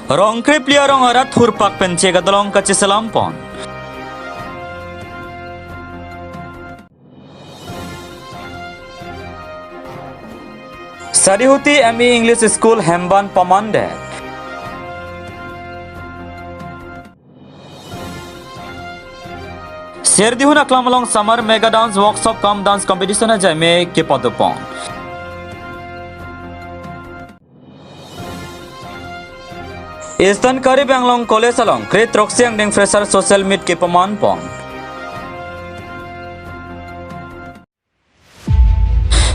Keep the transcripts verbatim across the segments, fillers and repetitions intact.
Rongkre phli arong arat thurpak pen chek adolong kacheselam pon. Sarihuti M E English School hemban pamandet. Serdihun aklam along summer mega dance workshop cum dance competition ajai me kepadopon. Eastern Karbi Anglong College along kre throksi angdeng fresher social meet kepaman pon.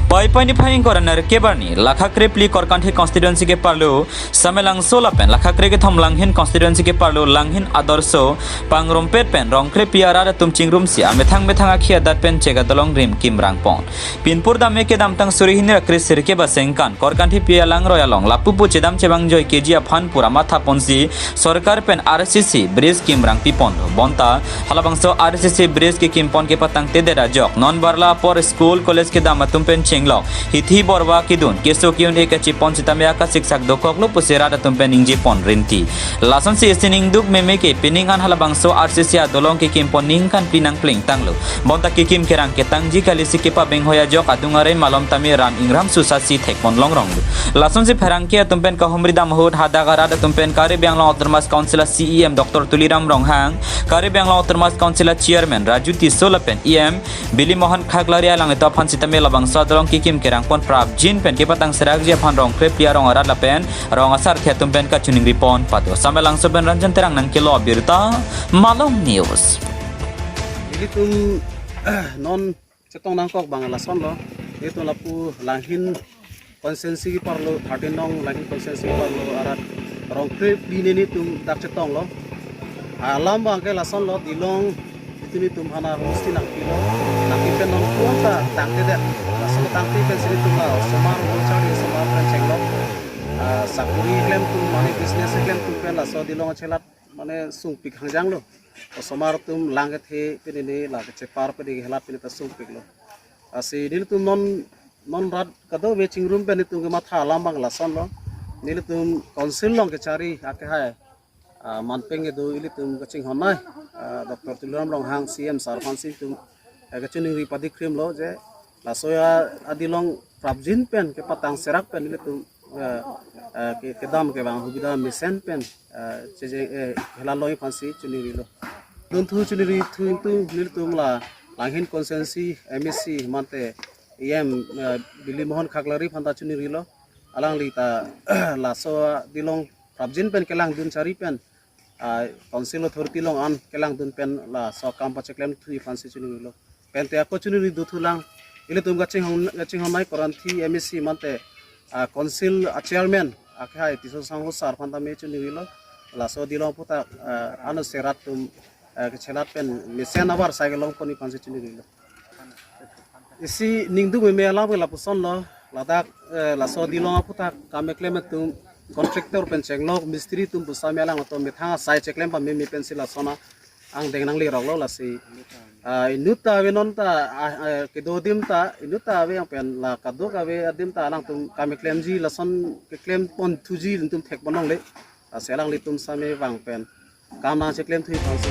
Paipai niphai ingkoi ra nerkep arni, lakha kre phli Korkanthi constituency ke-arlo Samelangso lapen lakha kre kethom Langhin constituency ke-arlo Langhin Adorsho pangrumpet pen Rongkre phli arat atum chingrumsi amethang methang akhei adat pen chek adolong rim kimrang pon. Pinpur dam me kedamtang suri hini ra kre sirkep asengkan Korkanthi P A langroi along lapu pu chedam chevang joi keji aphan pura matha ponsi sorkar pen R C C bridge kimrang pipon lo. Bonta halabangso R C C bridge kekim pon kepatangtedet ajok non barla apor school college kedam atum pen chenglok hithi borwa kedun keso ke-un-e kachepon sitame akasiksak dokoklo pusi rat atum pen ningje pon rinti. Lasonsi isi ningduk meme ke pining an halabangso R C C adolong kekim pon ningkan phli nangplengtanglo. Bonta kekim kerang ketangji kalisi kepabenghoi ajok adung arei malom tame ran ingram susasi thekpon longrong lo. Lasonsi pherangke atum pen kahumri dam ahut hadak arat atum pen Karbi Anglong Autonomous Council a C E M Doctor Tuliram Ronghang, Karbi Anglong Autonomous Council a Chairman Raju Tisso lapen E M Bili Mohan Khaklari alanglitum aphan sitame labangso adolong kekim kerang pon prapjin pen kepatang serakji aphan Rongkre phli arong arat lapen rong asarthe atum pen kachiningri pon pado. Samelangso pen Ranjan Terang nangkelo abirta, Malong News. Ilitum non chetong nangkok abang lasonlo. Ilitum lapu Langhin constituency ke-arlo, thirteen nong Langhin constituency ke-arlo arat Rongkre phli nelitum dak chetonglo. Alam abang ke lasonlo, dilong ilitum aphan a homestay nangpilo. Nangpi pen non kuang ta tangtedet. Laso tangte pensi ilitum la osomar, osomar pen chenglok. Ah, sakori klemtum, mane business klemtum pen laso dilong chelat mane sungpik hangjanglo. Osomar atum lang kethe pini ne la kechepar pini kehelat pini ta sungpiklo. Lasi nelitum non, non rat kadokave chingrum pen nelitum kematha alam abang lasonlo. Nelitum council along kechari akehai, ah, manpeng kedo ilitum kachinghon nai, ah, Doctor Tuliram Ronghang C E M sir aphansi itum, eh, kachiningri padikrimlo je laso ya adilong prapjin pen kepatang serak pen ilitum, eh, eh, ke-, kedam kevang hubida mesen pen, eh, cheje, eh, helat longji aphansi chiningrilo. Dunthu chiningri thu ingtung nelitum la Langhin constituency M A C mate E M, eh, Bili Mohan Khaklari aphan ta chiningrilo. Alangli ta laso dilong prapjin pen kelangdun chari pen, ah, council authority along an kelangdun pen laso akam pacheklemthuji aphansi chiningrilo. Pen te ako chiningri dothulang, ilitum kachinghon, kachinghon nai Korkanthi M A C mate, ah, council a chairman akehai Tisso Sangho sir aphan tame chiningrilo. Laso dilong aphuthak, ah, ano serat atum, ah, kechelat pen mesen abar sai kelong ponji aphansi chiningrilo. Isi ningduk meme alam ke lapusonlo, ladak, eh, laso dilong aphuthak kam keklem atum contractor pen chenglok, mistri atum pusitame alangtum methang asai cheklem pameme pensi lason angdeng nangleroklo lasi. Ah, inut ta ave non ta, ah, eh, kedo adim ta, inut ta ave yang pen la kadokave adim ta alangtum kam keklemji lason keklem ponthuji ilitum thekpon longle. Lasi alanglitum sitame vang pen kam nangcheklemthuji aphansi.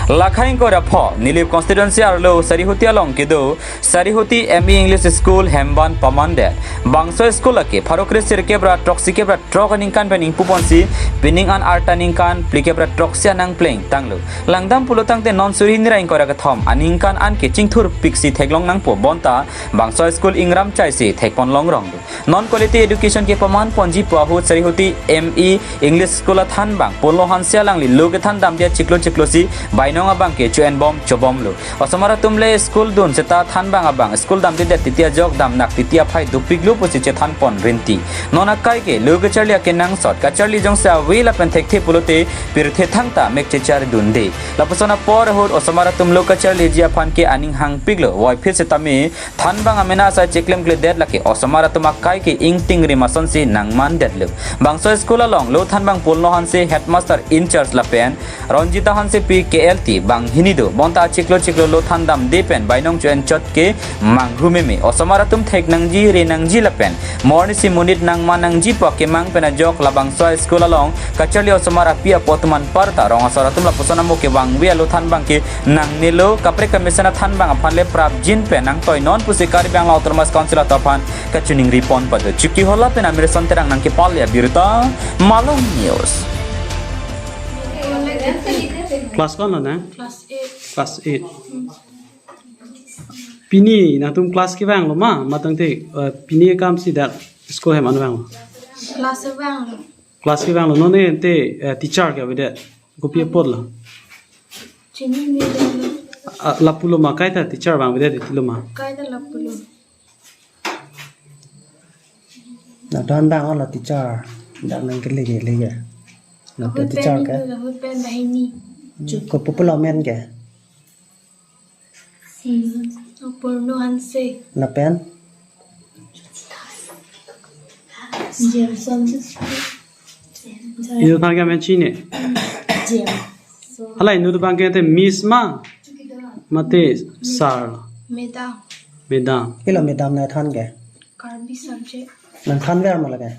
Lakha ingkoi ra pho, Nilip constituency arlo Sarihuti along kedo, Sarihuti M E English School hemban pamandet. Bangso school ake pharo kre sirkep ra throksikep ra throk aningkan pen ingpu ponsi, pining an arta ningkan phlikep ra throksi an nangplengtanglo. Langdam pulotangte non suri hini ra ingkoi ra kethom aningkan an ke chingthurpiksi theklong nangpo bonta, bangso school ingram chaisi thekpon longronglo. Non quality education kepaman ponji pu ahut Sarihuti M E English School athanbang Polo Hanse alangli lo kethan damde chiklo chiklo si bainong abang ke chu-enbom chobomlo. Osomar atum le school dun seta thanbang abang school damdedet titi ajok damnak titi aphai dopiklo pusi chethan pon rinti. Non akai ke lo kacharli akenangsot kacharli jongsi ave lapen thekthe pulote pirthe thangta mek chechar dunde. Lapuson apor ahut osomar atum lo kacharliji aphan ke aning hangpiklo. Voiphit setame thanbang amena asai cheklemkledet lake osomar atum akai ke ingting rim asonsi nangmandetlo. Bangso school along lo thanbang Polo Hanse headmaster in charge lapen Ranjita Hansepi K L T banghini do. Bonta chiklo chiklo lo thandamde pen bainong cho-en chot ke manghu meme. Osomar atum thek nangji, re nangji lapen morni si monit nangman nangji pu akemang pen ajok labangso a-school along kacharli osomar api apo atum anparta rong asor atum lapuson amo kevangve alo than abang ke nangnelo, kaprek kamesen athan abang aphan le prapjin pen nangtoi non pusi Karbi Anglong Autonomous Council atum aphan kachiningri pon pado. Chokihola pen Amirson Terang nangkepale abirta, Malong News. Class ko-an lo nang? Class eight. Class eight. Pini nangtum class kevanglo ma, matangte, eh, pini akam si dak school hem an vanglo? Class vanglo. Class kevanglo, non ante, eh, teacher ke avedet? Kopi apotlo? Chinine lo. Ah, lapulo ma, kaita teacher vangvedet, tilo ma? Kaita lapulo. Nangtum vang-olo teacher, dak nangkele kele ya. Nangtum Ahut pen teacher ke? Hini, ahut pen banghini. Hmm, kopi pulo amen ke? Hmm, Purno Hanse. Lapen? Jameson. Inut aphan ke amen chini? James. Hala inut abang ke te Miss ma? Mate Sir? Madam. Madam. Pilo madam nangthan ke? Karbi subject. Nangthanver ma lake?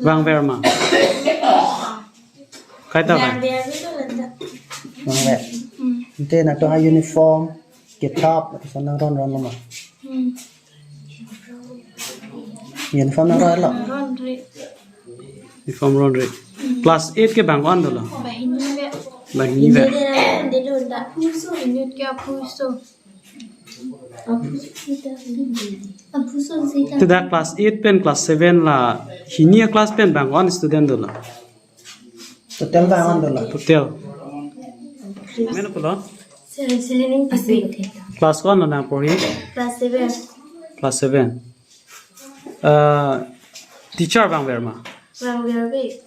Vangver ma? Kaita vang? Vangver. Hmm. Ante nangtum ha uniform, kitab, lapuson nangron ronlo ma? Hmm. Uniform nangronlo? Ronre. Uniform ronre. Class eight ke bang ko-an dolo? Banghini ve. Banghini ve. Inut ke aphuso. Te dak class eight pen class seven la hini a-class pen bang ko-an student dolo? Total bang ko-an dolo? Total. Amen pulo? Sir, Silining Tipi. Class ko-an lo nang porhi? Class seven. Class seven. Ah, teacher vangver ma? Vangverve.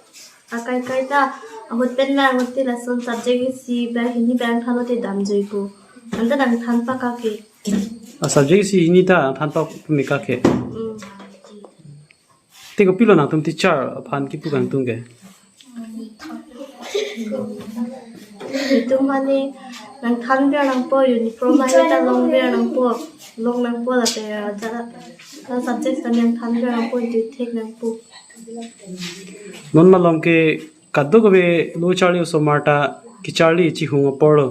Akai kaita ahut pen vang ahut te lason subject isi banghini bang thanlo te damjuipo. Anta nangthan pakak ke. Ah, subject isi hini ta than pak pemeka ke. Hmm. Te kopilo nangtum teacher aphan kipu kangtung ke? Itum mane nangthanver nangpo, uniform mane ta longver nangpo, long nangpo lapen ja, la subject ta nangthanver nangpo, itum thek nangpo. Non malom ke kadokave lo charli osomar ta kecharli chihung aporlo.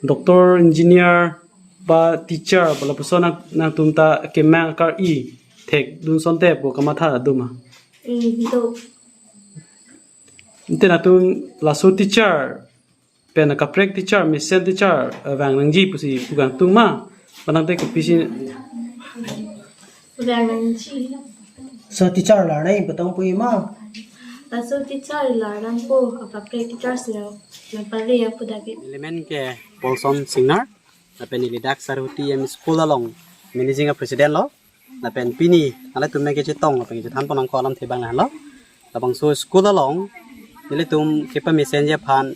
Doctor, engineer, ba teacher, ba lapuson nang, nangtum ta kemang kar-i thekdun sonte pu kamatha do ma? Hmm, do. Ante nangtum laso teacher pen kaprek teacher, mesen teacher, eh, vang nangji pusi pu kangtung ma? Manang te kopisi? Vang nangji. So teacher lar nang iputong pu-i ma? Laso teacher lar nangpo, akaprek teacher si nang, nangpale ya pu dak ke. Neli men ke Paulson Singnar, lapen neli dak Sarhuti M E School along managing a president lo. Lapen pini nanglitum nangkechetong lapen kechethan pon nangkok alamthe abang lahenlo. Labangso school along nelitum kepamesenji aphan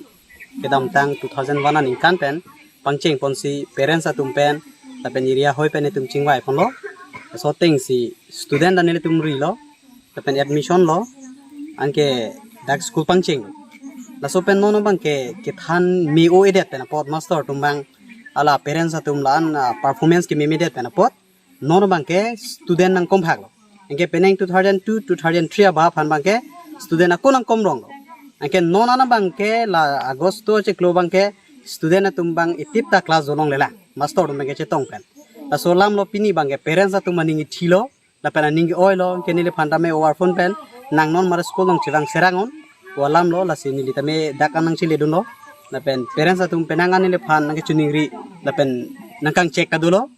kedamtang two thousand one aningkan pen pangcheng ponsi parents atum pen lapen area hoi pen itum chingvai ponlo. Laso ateng si student ta nelitum rilo lapen admission lo, anke dak school pangcheng. Laso pen non abang ke kethan me-o-edet pen apot, master atum abang hala parents atum la-an, ah, performance kememedet pen apot non abang ke student nangkomphaklo. Anke penang two thousand two, two thousand three abang aphan abang ke student ako nangkomronglo. Anke non an abang ke la August chiklo abang ke student atum abang itip ta class dolonglelang, master atum abang kechetong pen. Laso alam lo pini abang ke parents atum aning ithilo, lapen aning ke-oilo, anke neliphan tame over phone pen nang non mar school along chevang serang non pu alam lo, lasi neli tame dak an nangcheledunlo. Lapen parents atum penang an neliphan nangkechiningri lapen nangkangchek ta dolo.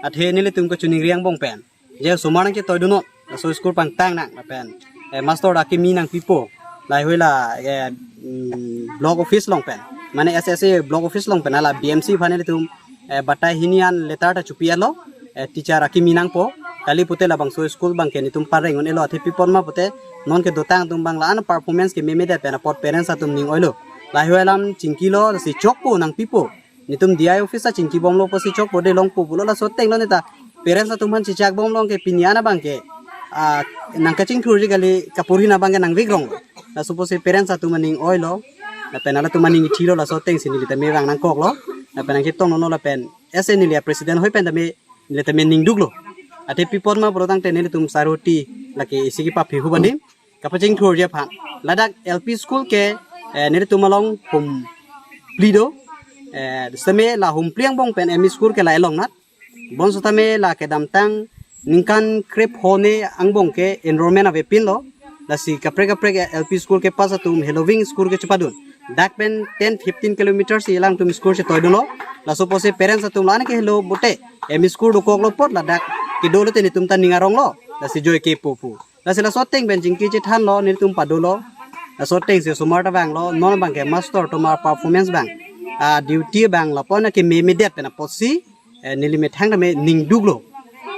Athe nelitum kechiningri angbong pen je osomar nangketoidun non, laso school pangtang nang lapen, eh, master ta kimi nangpipo. Lahei hui la, eh, mm, block office along pen, mane S S A block office along pen hala B M C aphan nelitum, eh, batai hini an letter ta chopi-etlo, eh, teacher akimi nangpo. Kali pute labangso school abang ke netum pareng un-elo, athe pi apot ma pute non kedotang atum abang la-an performance kememedet pen apot parents atum ning-oilo. Lahei hui alam chingkilo, si chokpo nangpipo. Netum D I office ta chingkibomlo pusi chokpo, de longpo pulo, laso ateng lo neta parents atum aphan chechakbomlo, anke pini an abang ke, ah, nangkachingthurji kali, kaporhi an abang ke nangvekronglo. Laso pusi parents atum aning oilo. Lapen halatum aning ithilo, laso atengsi neli tame vang nangkoklo. Lapen nangchetongdunlo lapen ese neli a-president hoi pen tame neli tame ningduklo. Athe pi apot ma pulo tangte nelitum Sarihoti lake isi kepaphi hu banim kapachingthurji aphan. Ladak L P school ke, eh, nelitum along hum phli do. Eh, sitame la hum phli angbong pen M E school ke la elongnat. Bonsitame la kedamtang ningkan krepho ne angbong ke enrollment avepinlo. Lasi kaprek kaprek L P school kepass atum heloving school ke chepadun. Dak pen ten fifteen kilometers si alangtum school chetoidunlo. Laso apotsi parents atum la-an ke helo bote M E school dokoklo apot ladak kedolo te nelitum ta ning aronglo. Lasi joike pupu. Lasi laso ateng pen chingki chethanlo, nelitum padolo. Laso atengsi osomar ta vanglo, non abang ke master atum a-performance abang, a-duty abang lapu-an ke memedet pen apotsi, eh, neli methang tame ningduklo.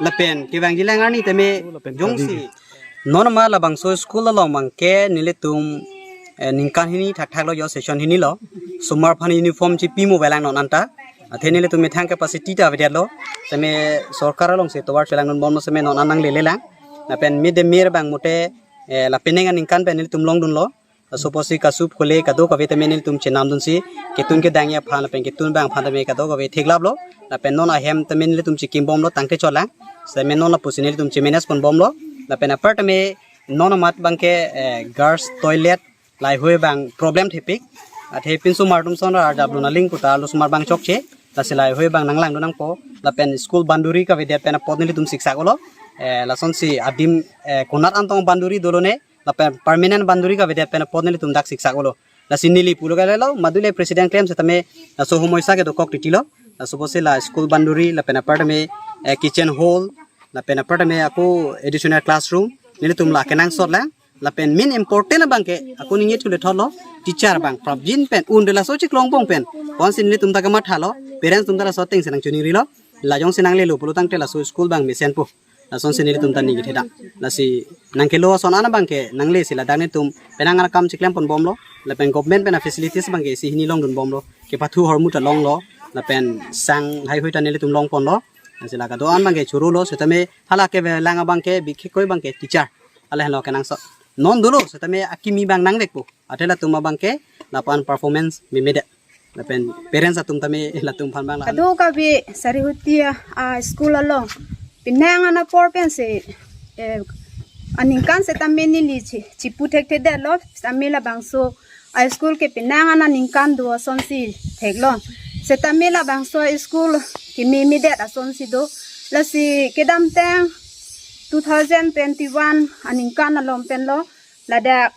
Lapen kevangji lang arni tame jongsi non ma labangso school along abang ke nelitum, eh, ningkan hini thakthaklo, jo session hinilo. Osomar aphan uniform chepimo velang non anta. Athe nelitum methang capacity ta avedetlo. Tame sorkar alongsi tovar chelangdunbomlo, seme non an nanglelelang. Lapen mid day meal abang mote, eh, la penang aningkan pen nelitum longdunlo. Laso apotsi kasup khole kadokave tame nelitum chenamdunsi ketun kedangji aphan lapen ketun abang aphan tame kadokave theklaplo. Lapen non ahem tame nelitum chekimbomlo tangte cholang. Seme non lapusi nelitum chemanage ponbomlo. Lapen apar tame non amat abang ke, eh, girls toilet lahaihui abang problem thepik. Athe pinso osomar atum son ra arjap lun aling puta arlo osomar abang chokche. Lasi lahaihui abang nanglangdun nangpo. Lapen school boundary kavedet pen apot nelitum siksak-olo. Eh, lasonsi adim, eh, konat antong boundary dolo ne. Lapen permanent boundary kavedet pen apot nelitum dak siksak-olo. Lasi neli pulo kalelo, madule president klem setame laso homoisa ke dokok titilo. Laso apotsi la school boundary, lapen apar tame, eh, kitchen hall, lapen apar tame ako additional classroom, nelitum la kenangsot lang. Lapen main important abang ke ako ningje thule thotlo, teacher abang prapjin pen un de laso chiklo angbong pen. Bonsi nelitum ta kamathalo, parents atum ta laso atengsi nangchiningrilo. La jongsi nanglelo pulo tangte laso school abang mesenpo. Lasonsi nelitum ta ning kethedam. Lasi nangkelo ason an abang ke nanglesi ladak nelitum penang an akam chiklem ponbomlo. Lapen government pen a-facilities abang ke isi hini longdunbomlo. Kepathu ahormu ta longlo. Lapen sang haihui ta nelitum longponlo. Lasi la kedo-an abang ke chorolo setame hala kevelang abang ke bikhekoi abang ke teacher. Hala henlo kenangsot. Non dolo setame akimi abang nangvekpo. Athe latum abang ke lapu-an performance memedet. Lapen parents atum tame latum aphan abang la. Kadokave Sarihoti a, a-school along penang an apor pensi, eh, aningkan setame neli chi, chipu thekthedetlo, setame labangso a-school ke penang an aningkan do asonsi theklong. Setame labangso a-school kememedet asonsi do. Lasi kedamtang two thousand twenty-one aningkan along penlo ladak,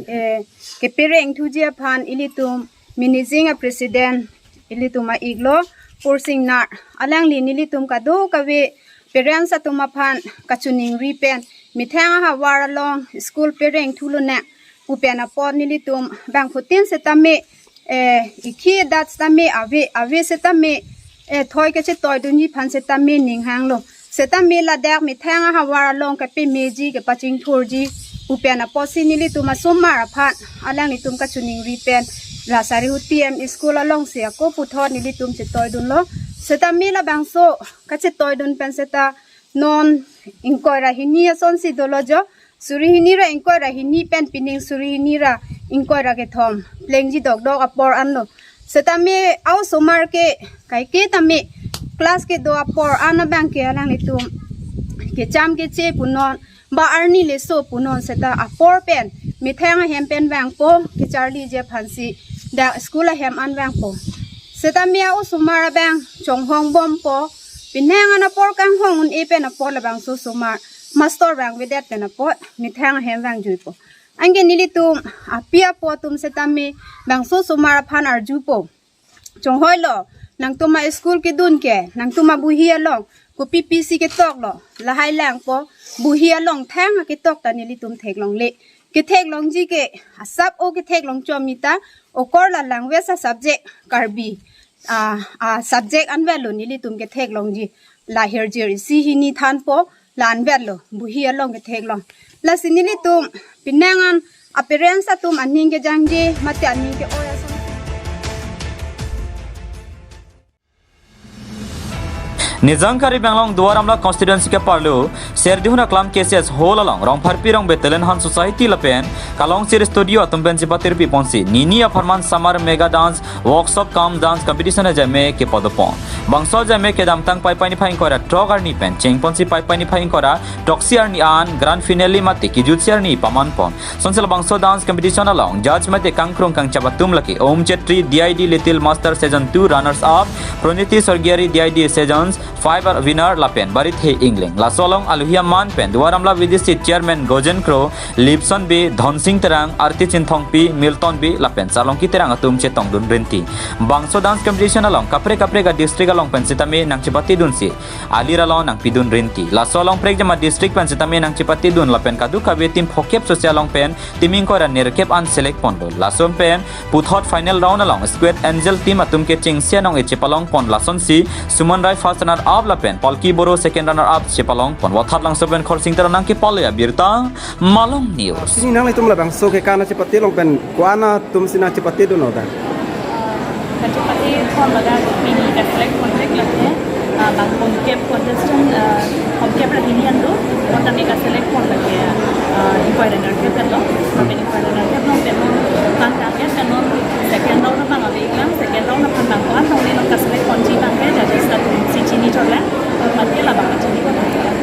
eh, kepereng thuji aphan ilitum managing a-president ilitum a-iklo Pursing Nar. Alangli nelitum kadokave parents atum aphan kachiningri pen methang ahavar along school pereng thulonang pu pen apot nelitum bangphutin setame, eh, ikhi dat setame ave, ave setame, eh, thoi kachetoidunji aphan setame ning hanglo. Setame ladak methang ahavar along kepemeji kepachingthurji pu pen apotsi nelitum asomar aphan alanglitum kachiningri pen la Sarihoti M E school alongsi ako puthot nelitum chetoidunlo. Setame labangso kachetoidun pen seta non ingkoi ra hini asonsi dolo jo. Suri hini ra ingkoi ra hini pen pining suri hini ra ingkoi ra kethom plengji dokdok apor anlo. Setame a-osomar ke kaike tame class kedo apor an abang ke alanglitum kecham keche punon ba arni leso punon seta apor pen methang ahem pen vangpo kecharliji aphansi dak school ahem an vangpo. Setame a-osomar abang chonghongbompo. Penang an apor kanghong un-e pen apot labangso osomar master vangvedet pen apot methang ahem vangjuipo. Anke nelitum api apo atum setame bangso osomar aphan arjupo. Chonghoilo, nangtum a-school kedun ke, nangtum abohi along kopi pisi ketoklo, lahai langpo, bohi along thang aketok ta nelitum theklongle. Ketheklongji ke, asap o ketheklong chom mita, okor la language a-subject Karbi, a, a-subject anvetlo nelitum ketheklongji. La hirjir isi hini thanpo, la anvetlo, bohi along ketheklong. Lasi nelitum penang an a-parents atum aning kejangje mate aning ke-oi asonsi. Nijang Karbi Anglong Duar Amla constituency keparlo Serdihun Aklam K C S Hall along Rongpharpi Rongbe Talent Hunt Society lapen Kalong Sir Studio atum pen chepatirpi ponsi nini apharman Summer Mega Dance Workshop cum Dance Competition ajame kepadopon. Bangso ajame kedamtang Paipai niphai ingkoi ra throk arni pen chengponsi Paipai niphai ingkoi ra throksi arni an grand finale mate kejutsi arni pamanpon. Sonsi labangso dance competition along judge mate kangkrung kangchap atum lake Om Chetri D I D Little Master Season two runners up, Praniti Sorgiari D I D Seasons five winner lapen Barithe Engleng. Laso along aluhi aman pen Duar Amla V D C Chairman Gojen Kro, Lipson Bey, Dhonsing Terang, Arti Chinthongpi, Milton Bey lapen Sarlongki Terang atum chetongdun rinti. Bangso dance competition along kaprek kaprek a district along pen sitame nangchepatedunsi aliralong nangpidun rinti. Laso along prekjam a district pen sitame nangchepatedun lapen kadokave team phokep sose along pen team ingkoi ra nerkep an select ponlo. Lason pen puthot final round along Squad Angel team atum ke chengsi anong-e chepalongpon, lasonsi Suman Rai first runner up lapen Palki Boro second runner up chepalongpon. Wathat Langso pen Khorsing Teron nangkepale abirta Malong News. Pini nanglitum labangso kekan chepate along pen ko-an atumsi nangchepatedun oda? Kachepate pon laga pini ka-select pon vek lake, ah, bang phongkep contestant, ah, phongkep ra hini an do, bonta me ka-select pon lake, ah, ingkoi ra nerkep pen lo, lapen ingkoi ra nerkep along pen lo, bang target pen lo, second round abang ave iklang, second round aphan bang ko-an along ne lo ka-select ponji abang ke judges ta si chini chotlang, mate labang chini ko.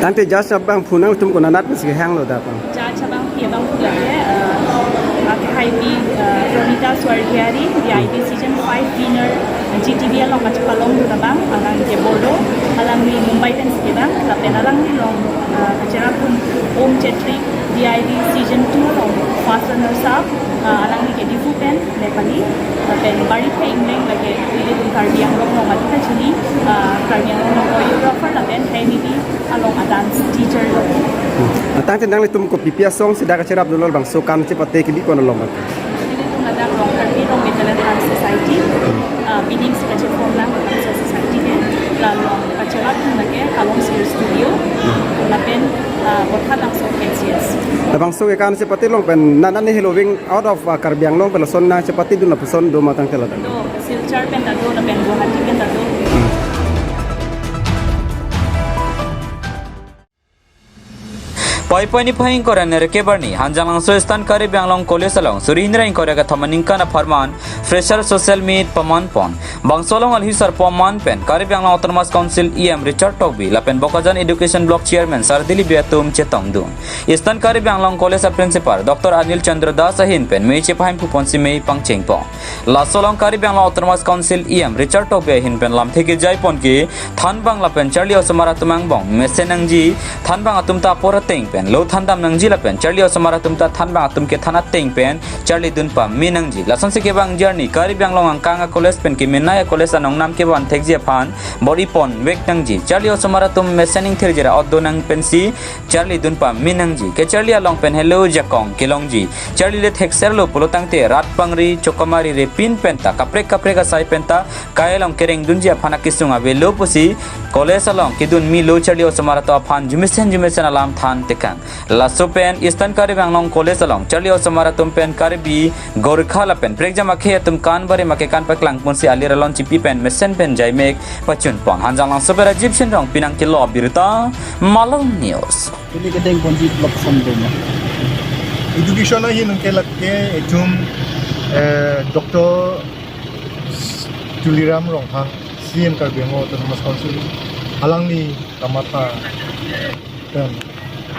Tangte judge abangphu nangtum konat pensi kehanglo da pang? Judge abangpi abangphu lake, eh, akhai pi, eh, Pranita Swargiari, D I D Season five winner, G T V along kachepalongdun abang, alangli ke Bodo, alangli Mumbai pensi kevang, lapen alanglilong, eh, kacherapdun Om Chetri, D I D Season two along first runners up, eh, alangli ke Diphu pen, Nepali, lapen Barithe Engleng lake ilitum Karbi Anglong along madu kachini, ah, Karbi Anglong along choreographer lapen Hae Midi along a-dance teacher lo. Hmm. Tangte nanglitum kopi pi asong si dak kacherapdunlo labangso kan chepate kebi konlo ma? Ilitum ladak Rongpharpi Rongbe Talent Hunt Society, ah, pining si kacheform nang labangso society ke, la along kacherapdun lake Kalong Sir Studio, lapen, ah, Botha Langso K C S. Labangso kekan chepate along pen nana ne heloving out of, uh, Karbi Anglong pen lason nangchepatedun lapuson do ma tangte ladak? Do, Silchar pen ta do, lapen Guwahati pen ta do. Paipai niphai ingkoi ra nerkep arni, Hanjanglangso Eastern Karbi Anglong College along suri hini ra ingkoi ra kethom aningkan apharman Fresher Social Meet pamanpon. Bangso along aluhi sarpo aman pen Karbi Anglong Autonomous Council E M Richard Tokbi lapen Bokajan Education Block Chairman Sar Dilip Bey atum chetongdun. Eastern Karbi Anglong College a Principal Doctor Anil Chandra Das ahin pen mei chepahemphu ponsi mei pangchengpon. Laso along Karbi Anglong Autonomous Council E M Richard Tokbi ahin pen lamthe kejaipon ke thanbang lapen charli osomar atum angbong mesen nangji, thanbang atum ta apor ateng pen lo thandam nangji lapen charli osomar atum ta thanbang atum kethan ateng pen charlidun pame nangji. Lasonsi kevang journey Karbi Anglong angkang a college pen kemenei a college anong nam kevan thekji aphan bor-ipon vek nangji. Charli osomar atum mesen ingthirji ra ot do nang pensi charlidun pame nangji. Kecharli along pen helo jakong kelongji. Charlile thekserlo pulo tangte rat pangri, chokamari repin pen ta kaprek kaprek asai pen ta kai along kerengdunji aphan akesung avelo pusi college along kedun milo charli osomar atum aphan jumesen jumesen alam than tekang. Laso pen Eastern Karbi Anglong College along charli osomar atum pen Karbi, Gorkha lapen prekjam akhei atum kan barim akekan paklang ponsi alir alon chipi pen mesen pen jaimek pachunpon. Hanjanglangso pen Rajiv Shinrong pinang kelo abirta, Malong News. Pini kedeng ponji block som do ma? Education ahin ke lake ejum, eh, Doctor Tuliram Ronghang, C M Karbi Anglong Autonomous Council, alangli kamatha pen,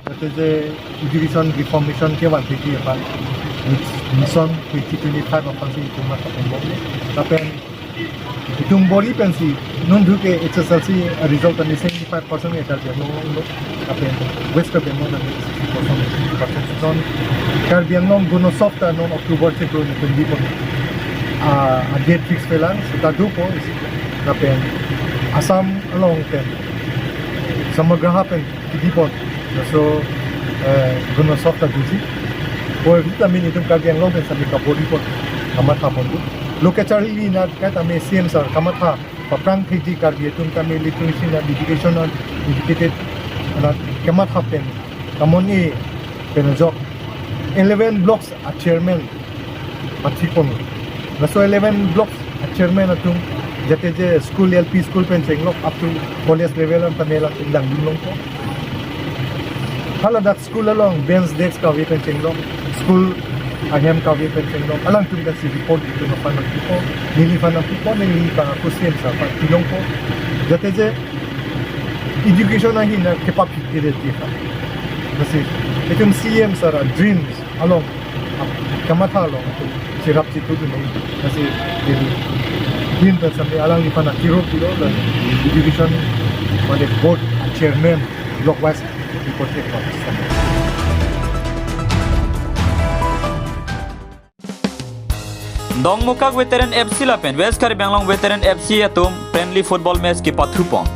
that is a education reformation kevan thekji aphan, which mission twenty twenty-five aphansi itum matha ponbom. Lapen itum bor-i pensi nondu ke H S L C result ani seventy-five percent ke Karbi Anglong lo, lapen West Karbi Anglong ani sixty percent, sixty percent. Non Karbi Anglong Gunosopta non October chiklo ni twenty pon, ah, a date fix pelang, seta dopo, lapen Assam along pen Samagraha pen kedipon. Laso, eh, Gunosopta doji. Ko vitamin itum Karbi Anglong pen sami kabor-ipon, kamatha ponpo. Lo kecharli nat kaitame C M sir kamatha paphrang thekji, Karbi atum tame literacy nat, education nat, educated nat kamatha pen, kamon-e pen ajok eleven blocks a chairman pathipon. Laso eleven blocks a chairman atum Jate je school, L P school pen chenglok up to college level an tame alangtum langdun longpo. Hala dak school along bench desk kave pen chenglok, school ahem kave pen chenglok, alangtum kan si report itum aphan nangpipo, neliphan nangpipo, neli pa question sa aphan pilongpo. Jate je education ahin na kepaphi kire tiha. Lasi itum C M sir a-dreams along, kamatha along itum cherap chitudun nang. Lasi neli ahin pen sami alangliphan akiro pilo, la education mane board chairman block wise report ke. Dongmukak Veteran F C lapen West Karbi Anglong Veteran F C atum friendly football match kepathupon.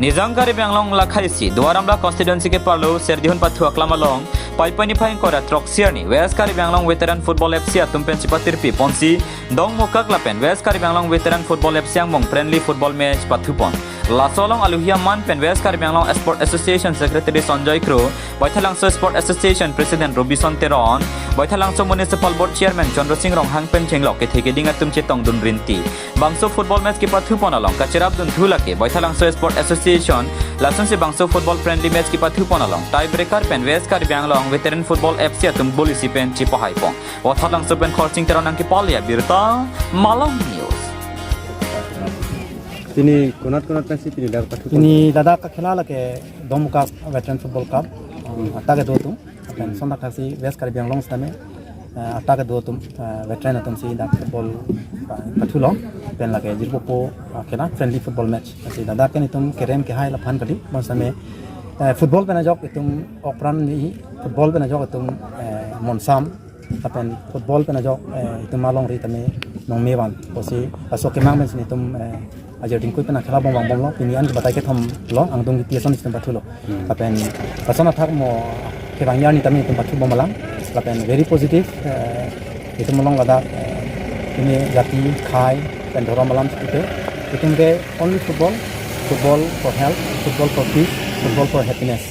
Nijang Karbi Anglong lakhaisi Duar Amla constituency ke-arlo Serdihun pathu aklam along Paipai niphai ingkoi ra throksi arni West Karbi Anglong Veteran Football F C atum pen chepatirpi ponsi Dongmukak lapen West Karbi Anglong Veteran Football F C angbong friendly football match pathupon. Laso along aluhi aman pen West Karbi Anglong Sport Association Secretary Sanjoy Kro, Baithalangso Sport Association President Robison Teron, Baithalangso Municipal Board Chairman Chandra Singh Ronghang pen chenglok kethe keding atum chetongdun rinti. Bangso football match kepathupon along kacherapdun thu lake Baithalangso Sport Association, lasonsi bangso football friendly match kepathupon along tiebreaker pen West Karbi Anglong Veteran Football F C atum goal isi pen chepahaipon. Baithalangso pen Khorsing Teron nangkepale abirta, Malong News. Pini konat konat pensi pini dak pathu? Pini ladak kakhela lake Dongmukak Veteran Football Club, eh, attack kedo atum. Lapen lason thakthaksi West Karbi Anglong sitame, eh, attack kedo atum, eh, veteran atum si dak football, eh, pathulong. Lapen lake jirpo po, eh, khela friendly football match. Lasi ladak ke netum kerem kehai laphan kali. Bonsitame, eh, football pen ajok itum okpran ni, football pen ajok itum, eh, monsam. Lapen football pen ajok, eh, itum alongri tame nongmevan. Pusi laso kemang pensi netum, eh, ajir dingkui pen akhela bom vangbomlo, pini an kebatai kethom lo, angdung kiti ason itum pathulo. Hmm. Lapen lason athak mo kevang arni tame itum pathubom alam. Lapen very positive, eh, itum along ladak, eh, pini jati, khei, pen dhorom alam chitite. Itum ke only football, football for health, football for peace, football for happiness.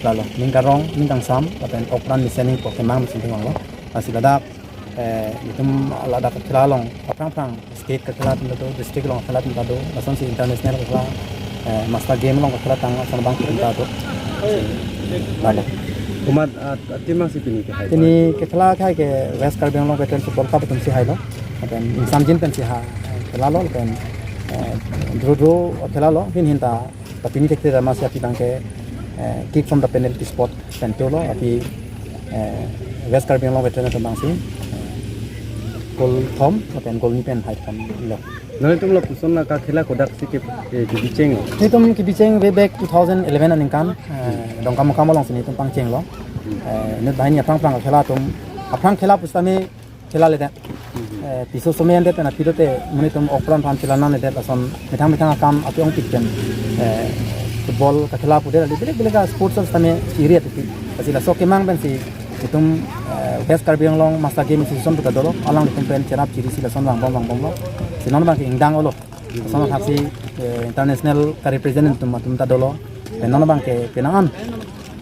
Lalo, ning karong, ning kangsam, lapen okpran listening po kemang mesin tinglo. Lasi ladak, eh, itum ladak khela along, aphrang aphrang state kakhela atum ta do, district along kakhela atum ta do, lasonsi international kakhela, eh, master game along kakhela tang ason abang atum ta do. Lalo. Komat, ah, team si pini kehai? Pini kakhela kehai ke West Karbi Anglong Veteran Football Club atum si hailo. Lapen ingsamjin pensi ha, eh, khelalo, lapen, eh, draw draw khelalo, ahin ahin ta, tapi pini thekthedam si aphi abang ke, eh, kick from the penalty spot pen tolo, aphi, eh, West Karbi Anglong Veteran atum abangsi, eh, goal thom, lapen goal ni pen haithom lo. Nanglitum lapuson la kakhela kodaksi ke, eh, kebicheng lo? Netum kebicheng way back two thousand eleven aningkan, eh, Dongkamukam alongsi netum pangchenglo. Eh, inut banghini aphrang aphrang khela atum, aphrang khela pusitame khelaledet. Eh, piso somai andet pen aphi dote, monit atum okpran aphan chelanangledet, lason methang methang akam ake-ongpik pen, eh, football kakhela pudet, ali beleg beleg sports sitame chiri atupi. Lasi laso kemang pensi itum, eh, West Karbi Anglong Master Game Association atum ta dolo, alanglitum pen cherap chirisi lason vangbom vangbomlo. Si non abang ke ingdang olo. Lason thakthaksi, eh, international ka-represent atum atum ta dolo. Pen non abang ke penang an.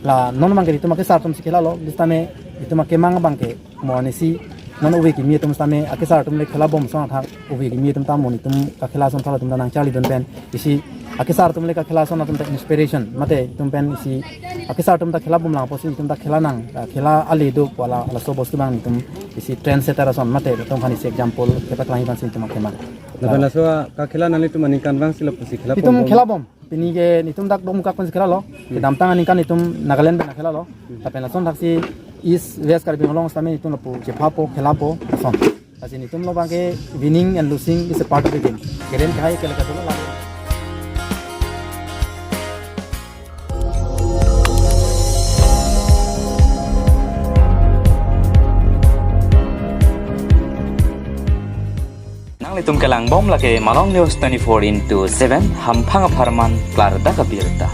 La non abang ke itum akesar atum si khelalo, pusitame itum akemang abang ke mo anisi non ove kimi atum sitame akesar atum le khela bom ason athak ove kimi atum ta mo netum kakhela ason thal atum ta nangcharlidun pen isi akesar atum le kakhela ason atum ta inspiration mate itum pen isi akesar atum ta khela bomlang pusi itum ta khela nang, ah, khela ale do pu la laso bostu abang netum isi trend setter ason mate itum aphan isi example kepaklang abang si itum akemang. Lapen laso kakhela nanglitum aningkan abang si lapusi khela itum bom? Khela bom. Pini ke netum dak Dongmukak pensi khelalo. Hmm. Kedamtang aningkan netum Nagaland pen khelalo. Hmm. Lapen lason thakthaksi East West Karbi Anglong sitame netum lapu chephapo, khelapo, lason. Lasi netum lo abang ke winning and losing is a part of the game. Kerem kehai ke lake dolo lake. Nanglitum kelang bom lake Malong News twenty-four into seven, hamphang apharman klardak abirta.